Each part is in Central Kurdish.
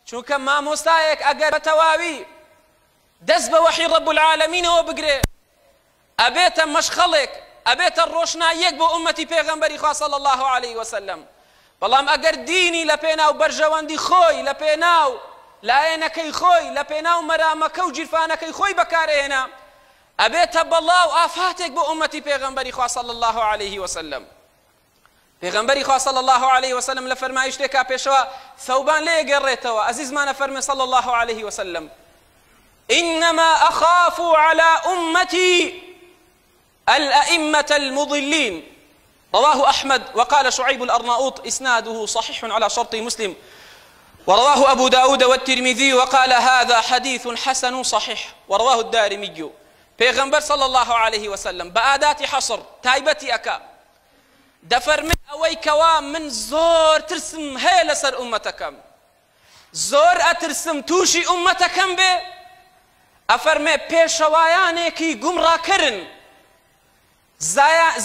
چونکە مامۆستایەک ئەگەر بە تەواوی دەست بە وەحی ڕەب العالەمینەوە بگرێ ئەبێتە مەشخەڵێک، ئەبێتە ڕۆشناییەک بۆ ئوممەتی پێغەمبەری خوا صلی اللە علیە وسلم، بەڵام ئەگەر دینی لە پێناو بەرژەوەندی خۆی، لە پێناو لایەنەکەی خۆی، لە پێناو مەرامەکە و گیرفانەکەی خۆی بەکارئەهێنا، ئەبێتە بەڵا و ئافاتێک بۆ ئوممەتی پێغەمبەری خوا صلی اللە علیه وسلم. پێغەمبەری خوا صلی اللە علیه وسلم لە فەرمایشتێکا پێشەوا ثەوبان لێ گەڕێتەوە ئەزیزمان ئەفەرمێ صلی اللە علیه وسلم انما اخاف على امتی الائمة المضلين رواه أحمد وقال شعيب الأرناؤوط إسناده صحيح على شرط مسلم ورواه أبو داود والترمذي وقال هذا حديث حسن صحيح ورواه الدارمي پێغەمبەر صلی اللە علیه وسلم بە ئاداتی حەسر تایبەتی ئەکا دەفەرمێ ئەوەی کەوا من زۆر ترسم هەیە لەسەر ئوممەتەکەم زۆر ئەترسم تووشی ئوممەتەکەم بێ ئەفەرمێ پێشەوایانێکی گومڕاکەرن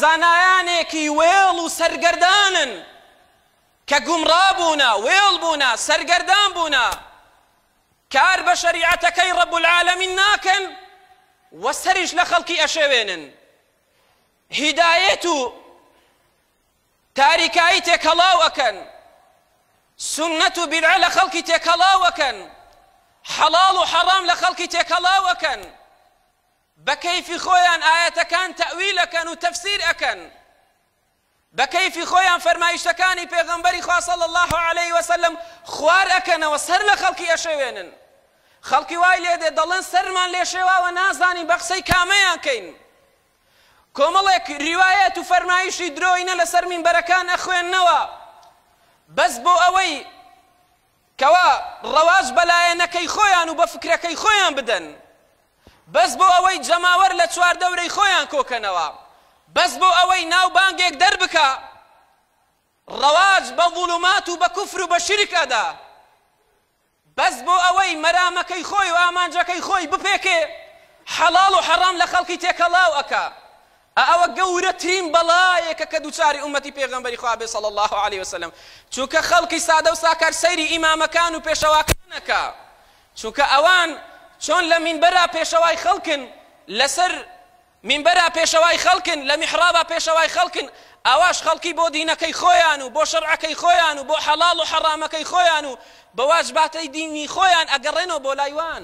زانایانێکی وێڵ و سەرگەردانن کە گومڕا بوونە وێڵ بوونە سەرگەردان بوونە کار بە شەریعەتەکەی رب العالمین ناکەن و سەریش لە خەڵکی ئەشێوێنن. هیدایەت و تاریکایی تێکەڵاو ئەکەن، سوننەت و بیدعە لە خەڵکی تێکەڵاو ئەکەن، حەڵاڵ و حەڕام لە خەڵکی تێکەڵاو ئەکەن، بە کەیفی خۆیان ئایەتەکان تەئویل ئەکەن و تەفسیر ئەکەن. بە کەیفی خۆیان فەرمایشتەکانی پێغەمبەری خوا صلی اللە علیە وسلم خوار ئەکەنەوە سەر لە خەڵکی ئەشێوێنن خەڵکی وای لێ دێت دەڵێن سەرمان لێ شێواوە نازانین بە قسەی کامەیان کەین کۆمەڵێک ریوایەت و فەرمایشی درۆینە لەسەر مینبەرەکان ئەخوێننەوە بەس بۆ ئەوەی کەوا ڕەواج بە لایەنەکەی خۆیان و بە فکرەکەی خۆیان بدەن بەس بۆ ئەوەی جەماوەر لە چواردەورەی خۆیان کۆکەنەوە، بەس بۆ ئەوەی ناوبانگێک دەربکا، ڕەواج بە ظولومات و بە کوفر و بە شیرک ئەدا، بەس بۆ ئەوەی مەرامەکەی خۆی و ئامانجەکەی خۆی بپێکێ، حەڵاڵ و حەڕام لە خەڵکی تێکەڵاو ئەکا. ئا ئەوە گەورەترین بەڵایەکە کە دووچاری ئوممەتی پێغەمبەری خوا بێ صلی اللە علیە وسلم، چونکە خەڵکی سادە و ساکار سەیری ئیمامەکان و پێشەواکان ئەکا، چونکە ئەوان چۆن لە مینبەرا پێشەوای خەڵکن، لەسەر مینبەرا پێشەوای خەڵکن، لە میحڕابا پێشەوای خەڵکن، ئاواش خەڵکی بۆ دینەکەی خۆیان و بۆ شەرعەکەی خۆیان و بۆ حەڵاڵ و حەڕامەکەی خۆیان و بە واجباتەی دینی خۆیان ئەگەڕێنەوە بۆ لای وان.